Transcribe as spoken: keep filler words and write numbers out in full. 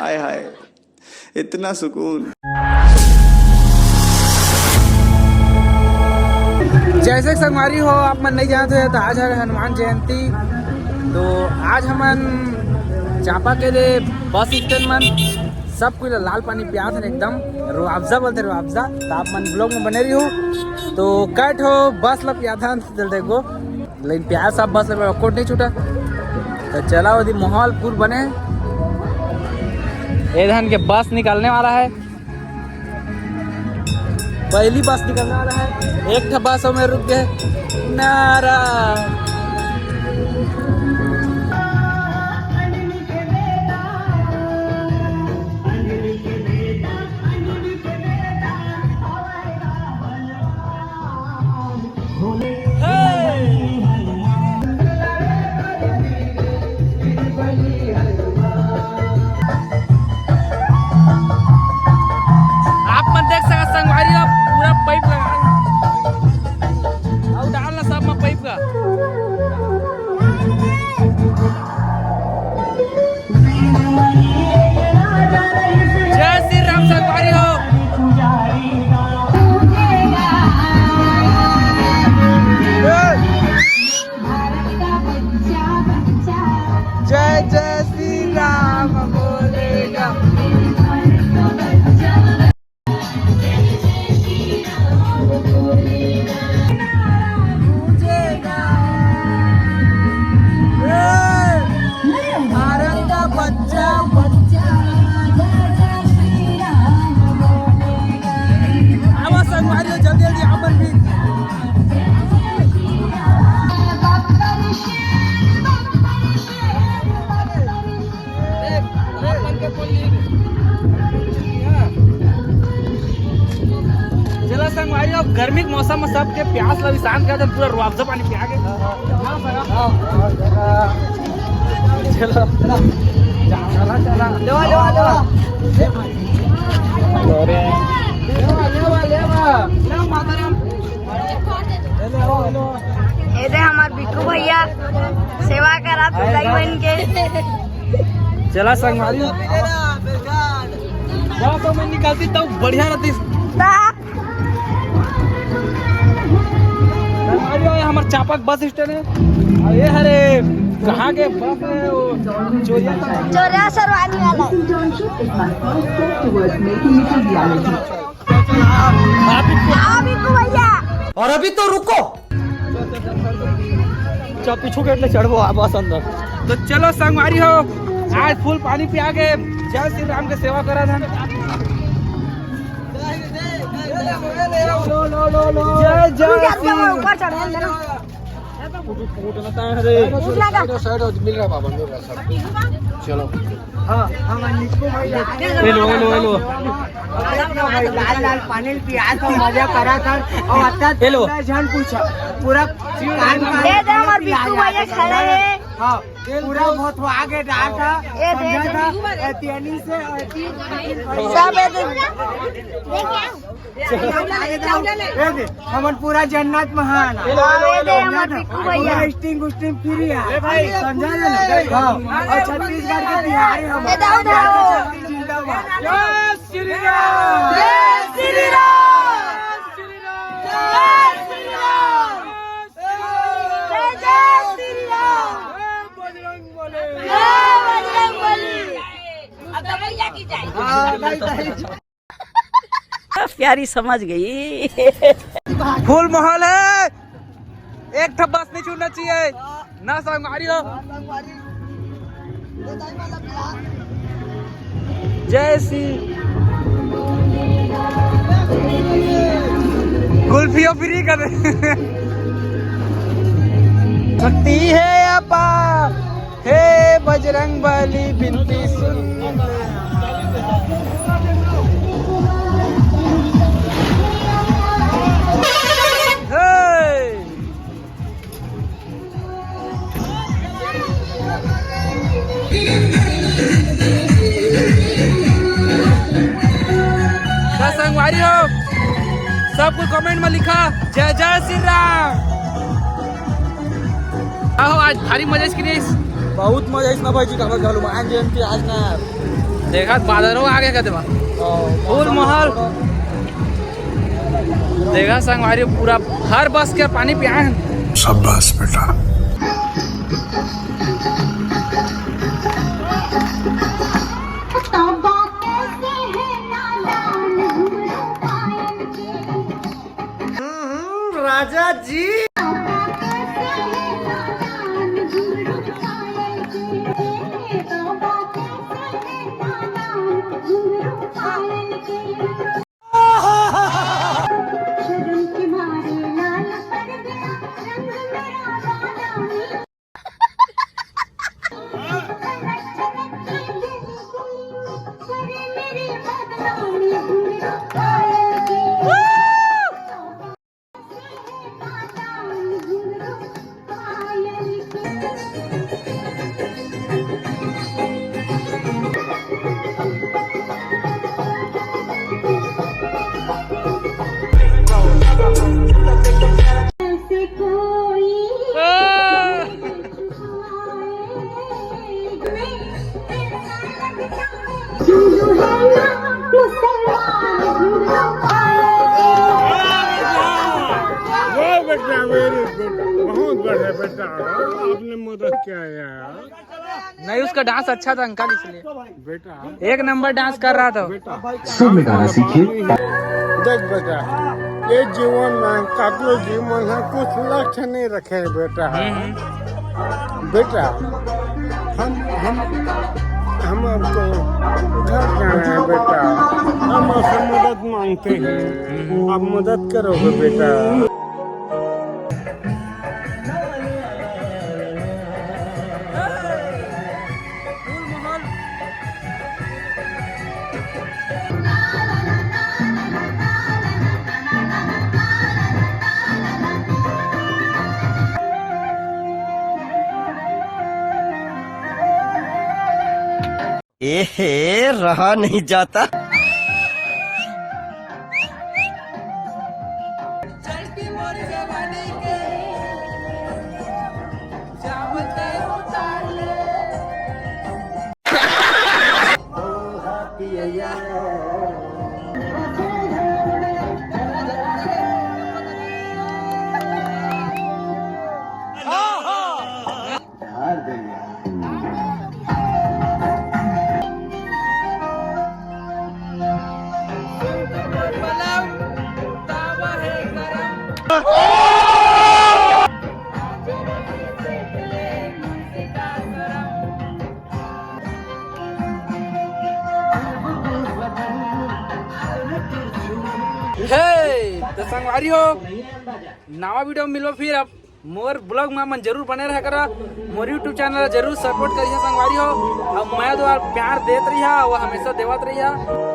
हाय हाय, इतना सुकून। जैसे कि संगवारी हो, आप मन नहीं जानते हो, तो आज है हनुमान जयंती। तो आज हमन चांपा के लिए बस स्टैंड मन सब कोई ला लाल पानी पियात हन, एकदम रुआवजा बोलते, रुआवजा। तो आप मन ब्लॉग में बने रहियो। तो कट हो बस ला पियात हन, चल देखो। लेकिन प्यार साहब बस में कोट नहीं छूटा। तो चला, ओदी माहौल पूर बने। ए धन के बस निकलने वाला है, पहली बस निकलने वाला है। एक ठा बस में रुक गए। नारा। आप मन देख सकत संगवारी हो, पूरा पाइप लगा है। अउ डालना सब में पाइप का। जय श्री राम संगवारी हो। जय जय श्री राम बोलेगा। भारत का बच्चा, बच्चा। आवा संगवारी हो, जल्दी जल्दी अपन भी। चला संगवारी, अब गर्मी के मौसम में सबके प्यास ला शांत कर दे, पूरा रुआवजा पानी पिया के। चलो। चला, चला। लेवा, लेवा, लेवा। लेवा, लेवा, लेवा। लेवा, माता राम। ए दे हमार बिट्टू भैया सेवा करा तू दाई बन के। चला संगवारी। जा तो मैं निकालती तो बढ़िया रहती। ता। संगवारी हो, हमार चांपा के बस स्टैंड है। और ये हरे कहाँ के बस है वो? चोरिया। चोरिया सरवानी वाला है। हाँ, बिट्टू भैया। और अभी तो रुको। चल, पीछू गेट ले चढ़बो, आ बस अंदर। तो चलो संगवारी हो, आज फुल पानी पिया के जय श्री राम के सेवा करा था। जय जय श्री। ऊपर चढ़े हैं ना। उठना का? साइड हो, साइड हो, मिल रहा बाबा, मिल रहा सब। चलो। हाँ, हम निक्कू भाई। Hello, hello, hello. भाई, लाल लाल पानी पिया तो मजा करा था। और अत्ता हेलो। झन पूछा, पूरा कान कान ये दे हमार पिया बिट्टू भैया खड़े हैं। हाँ, पूरा बहुत आगे डाल था, ये दे समझा दे। था, ए, तियनी से, ए, ती-, सब ये दे। ए दे, हमन पूरा जन्नत में हन। Hello, hello, hello. पूरा स्टिंग उस्टिंग फ्री है। ए भाई। समझा ना? हाँ। और छत्तीसगढ़ के बिहारी हम। ए दाऊ, दाऊ। जिंदाबाद। जय श्री राम। जय श्री राम। जय श्री राम। जय जय श्री राम। जय बजरंग बली। जय बजरंग बली। अब तो भैया की जाए। हाँ, नहीं, नहीं। प्यारी समझ गई। फुल माहौल है, एक ठप बस नहीं छूटना चाहिए ना संगवारी हो। जय श्री गुल्फियों फ्री कर। शक्ति है अपार। हे बजरंग बली बिनती सुन। हे। का संगवारी हो, सब कोई कमेंट में लिखा, जय जय श्री राम। आहो, आज भारी मजा इसकी रही। बहुत मजा इसमें भाई जी, का हनुमान जयंती आज ना। देखा, बादरो आ गया कहते बा। फूल महल। देखा संगवारी, पूरा हर बस के पानी पियाए हैं। शाबाश बेटा। हम्म, राजा जी। वाह बेटा, very good, बहुत बढ़िया बेटा, आपने मदद किया यार। नहीं, उसका डांस अच्छा था अंकल, इसलिए। बेटा, एक नंबर डांस कर रहा था। बेटा, सब में गाना सीखिए। देख बेटा, ये जीवन में काटलो जीवन है, कुछ लक्ष्य नहीं रखे बेटा। हम्म, हम्म। बेटा, हम हम हम आपको घर जाना है बेटा, हम आपसे मदद मांगते हैं, आप मदद करोगे बेटा। ए हे, रहा नहीं जाता। हे, तो संगवारी हो, नवा वीडियो में मिलबो फिर। अब मोर ब्लॉग में मन जरूर बने रहा करा, मोर YouTube चैनल ला जरूर सपोर्ट करिहा संगवारी हो, अउ मया दुलार प्यार देत रहिहा, अउ हमेशा देवत रहिहा।